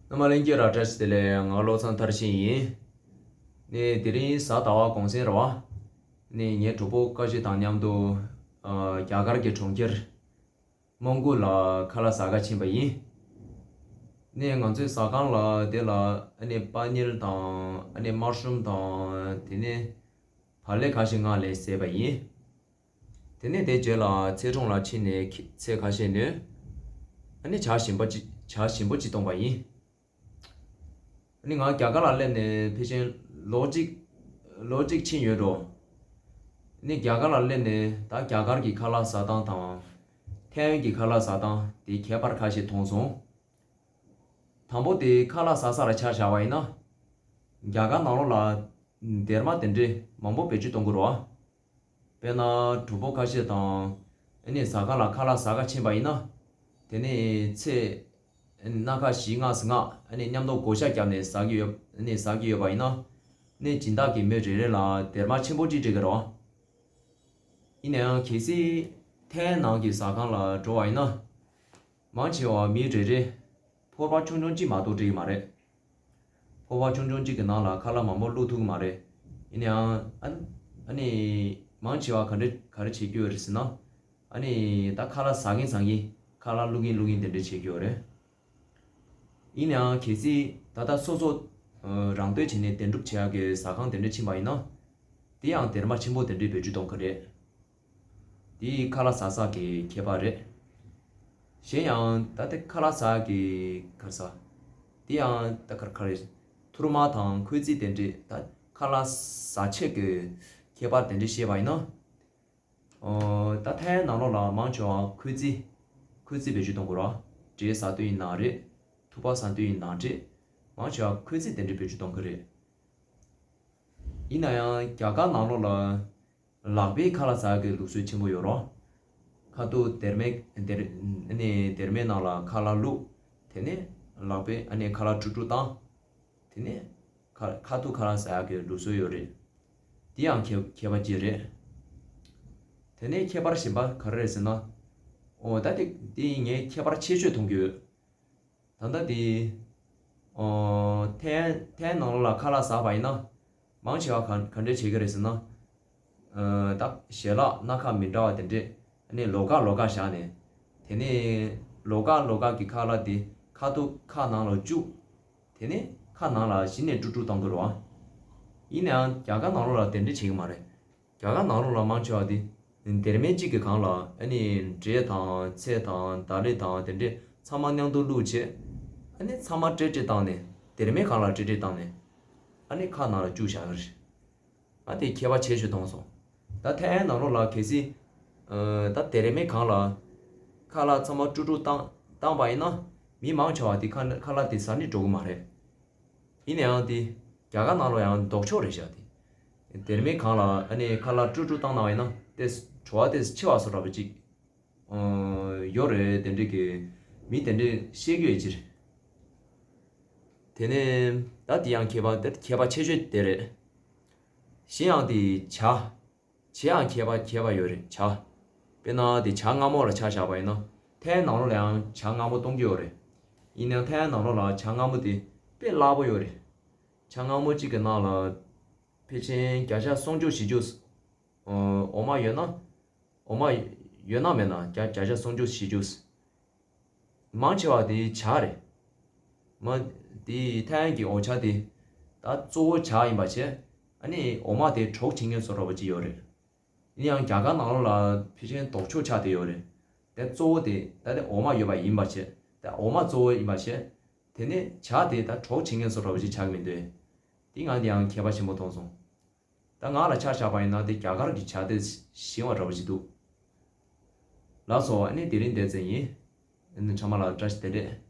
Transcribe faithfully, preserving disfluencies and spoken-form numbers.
རྣམ་པ་ལྷན་རྒྱས་ར་བཀྲ་ཤིས་བདེ་ལེགས། ང་བློ་བཟང་མཐར་ཕྱིན་ཡིན། ནས་དེ་རིང་གཟའ་ཟླ་བ་གུང་སེང་རེད་བ། ནས་ངའི་གྲོགས་པོ་ཀ་ཤི་དང་མཉམ་དུ་ཨ་རྒྱ་གར་གྱི་གྲོང་ཁྱེར་མོན་གྷོ་ལ་ཁ་ལག་ཟ་ག་ཕྱིན་པ་ཡིན། ནས་ང་ཚོའི་ཟ་ཁང་ལ་དེ་ལ་ཨ་ནི་པ་ནིར་དང་ཨ་ནི་མ་ཤུམ་དང་དེ་ནས་བག་ལེབ་ཁ་ཤས་མངགས་ལས་བཟས་པ་ཡིན། དེ་ནས་དེ་རྗེས་ལ་ཚལ་གྲོང་ལ་ཕྱིན་ནས་ཁི- ཚལ་ཁ་ཤས་ཉོས། ཨ་ནི་ཇ་ཞིམ་པོ་ཅིག་ཇ་ཞིམ་པོ་ཅིག་བཏུངས་པ་ཡིན། ཨ་ནི་ང་རྒྱ་གར་ལ་སླེབས་ནས་ཕལ་ཆེར་ལོ་གཅིག་ལོ་གཅིག་ཕྱིན་ཡོད་འགྲོ། ཨ་ནི་རྒྱ་གར་ལ་སླེབས་ནས་ད་རྒྱ་གར་གྱི་ཁ་ལག་ཟ་སྟངས་དང་། ཐའེ་ཝན་གྱི་ཁ་ལག་ཟ་སྟངས་དེ་ཁྱད་པར་ཁ་ཤས་མཐོང་སོང་། དང་པོ་དེ་ཁ་ལག་ཟ་ས་ལ་ཆ་བཞག་པ་ཡིན་ན། རྒྱ་གར་ནང་ལོགས་ལ་སྡེར་མ་དེ་འདྲས་མང་པོ་བེད་སྤྱོད་གཏོང་གི་རེད་བ། དཔེར་ན་གྲོགས་པོ་ཁ་ཤས་དང་ཨ་ནི་ཟ་ཁང་ལ་ཁ་ལག་ཟ་ག་ཕྱིན་པ་ཡིན་ན། དེ་ནས་ཚེ་སྣ་ཁ་བཞི་ལྔ་ཟ་ལྔ་ཨ་ནི་མཉམ་དུ་བགོ་བཤའ་བརྒྱབ་ནས་ཟ་གི་ཡོད་ཨ་ནི་ཟ་གི་ཡོད་པ་ཡིན་ན། ནས་སྦྱིན་བདག་གི་མི་རེ་རེ་ལ་སྡེར་མ་ཆེན་པོ་གཅིག་སྤྲད་ཀྱི་རེད་བ། ཡིན་ན་ཡང་གལ་སྲིད་ཐའེ་ཝན་ནང་གི་ཟ་ཁང་ལ་འགྲོ་བ་ཡིན་ན། མང་ཆེ་བ་མི་རེ་རེ་ཕོར་པ་ཆུང་ཆུང་གཅིག་མ་གཏོགས་སྤྲད་ཀྱི་མ་རེད། ཕོར་པ་ཆུང་ཆུང་གཅིག་གི་ནང་ལ་ཁ་ལག་མང་པོ་བླུག་ཐུབ་ཀྱི་མ་རེད། ཡིན་ན་ཡང་ཨ་ཨ་ནི་མང་ཆེ་བ་ག་འདྲ་ག་རེ་བྱེད་ཀྱི་ཡོད་རེད་ཟེར་ན། ཨ་ནི་ད་ཁ་ལག་ཟ་གིན་ཟ་གིན་ཁ་ལག་བླུག་གིན་བླུག་གིན་དེ་འདྲ་བྱེད་ཀྱི་ཡོད་རེད། ཡིན་ནའང་གལ་སྲིད་ད་ལྟ་སོ་སོ་ཨ་རང་འདོད་བྱས་ནས་དེ་འདྲ་བྱེད་ཡག་གི་ཟ་ཁང་དེ་འདྲ་ཕྱིན་པ་ཡིན་ན། དེ་ཡང་སྡེར་མ་ཆེན་པོ་དེ་འདྲ་བེད་སྤྱོད་གཏོང་གི་རེད། དེ་ཁ་ལག་ཟ་ས་གི་ཁྱད་པར་རེད། གཞན་ཡང་ད་ལྟ་ཁ་ལག་ཟ་གི་ག་རེ་ཟ། དེ་ཡང་ད་ག་རེ་ག་རེ། ཐུར་མ་དང་ཁོལ་ཙི་དེ་འདྲ་ད་ཁ་ལག་ཟ་ཆས་ཀྱི་ཁྱད་པར་དེ་འདྲ་བཤད་པ་ཡིན་ན། ཨོ། ད་ཐའེ་ཝན་ནང་ལོགས་ལ་མང་ཆེ་བ་ཁོལ་ཙི། ཁོལ་ཙི་བེད་སྤྱོད་གཏོང་དགོས་ར། འབྲས་ཟ་དུས་ཡིན་ན་རེད། ཐུག་པ་ཟ་དུས་ཡིན་ན་རེད། མང་ཆེ་བ་ཁོལ་ཙི་དེ་འདྲ་བེད་སྤྱོད་གཏོང་གི་རེད། ཡིན་ན་ཡང་རྒྱ་གར་ནང་ལོགས་ལ་ལག་པས་ཁ་ལག་ཟ་གི་ལུགས་སྲོལ་ཆེན་པོ་ཡོད་ར། ཁ་ཐུག་སྡེར་མའི་སྡེར་ཨ་ནི་སྡེར་མའི་ནང་ལ་ཁ་ལག་བླུགས། དེ་ནས་ལག་པས་ཨ་ནི་ཁ་ལག་དཀྲུག་དཀྲུག་བཏང་། དེ་ནས་ཁ་ཁ་ཐུག་ཁ་ལག་ཟ་ཡག་གི་ལུགས་སྲོལ་ཡོད་རེད། དེ་ཡང་ཁྱད་ཁྱད་པར་ཅིག་རེད། དེ་ནས་ཁྱད་པར་གཞན་པ་ག་རེ་རེད་ཟེར་ན། འོ་ད་དེ་དེ་ངས་ཁྱད་པར་ཆེ་ཤོས་མཐོང་གི་ཡོད། ད་ལྟ་དེ། འོ་ཐའེ་ཐའེ་ནང་ལོགས་ལ་ཁ་ལག་ཟ་བ་ཡིན་ན། མང་ཆེ་བ་ག་ག་འདྲས་བྱེད་ཀྱི་རེད་ཟེར་ན། ཨ་ད་ཞལ་ལག་སྣ་ཁ་མི་འདྲ་བ་དེ་འདྲས་ཨ་ནི་ལོགས་ཀ་ལོགས་ཀ་བཞག་ནས། དེ་ནས་ལོགས་ཀ་ལོགས་ཀ་གི་ཁ་ལག་དེ་ཁ་ཐུག་ཁ་ནང་ལ་བཅུག་དེ་ནས་ཁ་ནང་ལ་གཞི་ནས་དཀྲུག་དཀྲུག་བཏང་དགོས་རེད་བ། ཡིན་ནའང་རྒྱ་གར་ནང་ལོགས་ལ་དེ་འདྲས་བྱེད་ཀྱི་མ་རེད། རྒྱ་གར་ནང་ལོགས་ལ་མང་ཆེ་བ་དེ་སྡེར་མའི་གཅིག་གི་སྒང་ལ་ཨ་ནི་འབྲས་དང་ཚལ་དང་ད་ལི་དང་དེ་འདྲས་ཚང་མ་མཉམ་དུ་བླུགས་བྱས། ཨ་ནི་ཚང་མ་སྤྲེལ་སྤྲེལ་བཏང་ནས་སྡེར་མའི་སྒང་ལ་སྤྲེལ་སྤྲེལ་བཏང་ནས་ཨ་ནི་ཁ་ནང་ལ་བཅུག་བཞག་གི་རེད། ཨ་དེ་ཁྱད་པར་ཆེ་ཤོས་མཐོང་སོང་། ད་ཐའེ་ཝན་ནང་ལོགས་ལ་གལ་སྲིད་ཨ་ད་སྡེར་མའི་སྒང་ལ་ཁ་ལག་ཚང་མ་དཀྲུག་དཀྲུག་བཏང་བཏང་པ་ཡིན་ན་མི་མང་ཆེ་བ་དེ་ཁ་ཁ་ལག་དེ་ཟ་ནས་འགྲོ་གི་མ་རེད། ཡིན་ནའང་དེ་རྒྱ་གར་ནང་ལོགས་ཡང་ལྡོག་ཕྱོགས་རེད་ཤག་དེ། སྡེར་མའི་སྒང་ལ་ཨ་ནི་ཁ་ལག་དཀྲུག་དཀྲུག་བཏང་གནང་བ་ཡིན་ན་དེ་བྲོ་བ་དེ་ཆེ་བ་བཟོ་འདྲ་པོ་ཅིག་ཨ་ཡོད་རེད། དེ་འདྲས་ཀྱི་མི་དེ་འདྲས་བཤད་ཀྱི་ཡོད་ཅི་རེད། དེ་ནས་ད་དེ་ཡང་ཁྱད་པར་དེ་ཁྱད་པར་ཆེ་ཤོས་དེ་རེད། གཞན་ཡང་དེ་ཇ། ཇ་ཡང་ཁྱད་པར་ཁྱད་པར་ཡོད་རེད་ཇ། དཔེར་ན་དེ་ཇ་མངར་མོ་ལ་ཆ་བཞག་པ་ཡིན་ན་ཐའེ་ཝན་ནང་ལོགས་ལ་ཡང་ཇ་མངར་མོ་གཏོང་གི་ཡོད་རེད། ཡིན་ནའང་ཐའེ་ཝན་ནང་ལོགས་ལ་ཇ་མངར་མོ་དེ་དཔེ་སླ་པོ་ཡོད་རེད། ཇ་མངར་མོ་གཅིག་གི་ནང་ལ་ཕལ་ཆེར་བརྒྱ་ཆ་སུམ་ཅུ་བཞི་ཅུ། འོ་མ་ཡོད་ན། འོ་མ་ཡོད་ན་མེད་ན་བརྒྱ་བརྒྱ་ཆ་སུམ་ཅུ་བཞི་ཅུ། མང་ཆེ་བ་དེ་ཇ་རེད། མ། དེ་ཐའེ་ཝན་གྱི་འོ་ཇ་དེ་ད་གཙོ་བོ་ཇ་ཡིན་པ་བྱས། ཨ་ནི་འོ་མ་དེ་གྲོགས་བྱེད་མཁན་བཟོ་འདྲ་པོ་ཅིག་ཡོད་རེད། ཡིན་ཡང་རྒྱ་གར་ནང་ལོགས་ལ་ཕལ་ཆེར་ལྡོག་ཕྱོགས་ཆགས་བསྡད་ཡོད་རེད། དེ་གཙོ་བོ་དེ་ད་དེ་འོ་མ་ཡོད་པ་ཡིན་པ་བྱས། དེ་འོ་མ་གཙོ་བོ་ཡིན་པ་བྱས། དེ་ནས་ཇ་དེ་ད་གྲོགས་བྱེད་མཁན་བཟོ་འདྲ་པོ་ཅིག་ཆགས་ཀྱི་མི་འདུག་དེ་ང་དེ་ཡང་ཁྱད་པར་ཆེན་པོ་མཐོང་སོང་། ད་ང་ལ་ཆ་བཞག་པ་ཡིན་ན་དེ་རྒྱ་གར་གྱི་ཇ་དེ་ཞིམ་པ་འདྲ་པོ་ཞིག་འདུག་ལགས་སོ། ཨ་ནི་དེ་རིང་དེ་ཙམ་ཡིན། ཨ་ནི་ཚང་མ་ལ་བཀྲ་ཤིས་བདེ་ལེགས།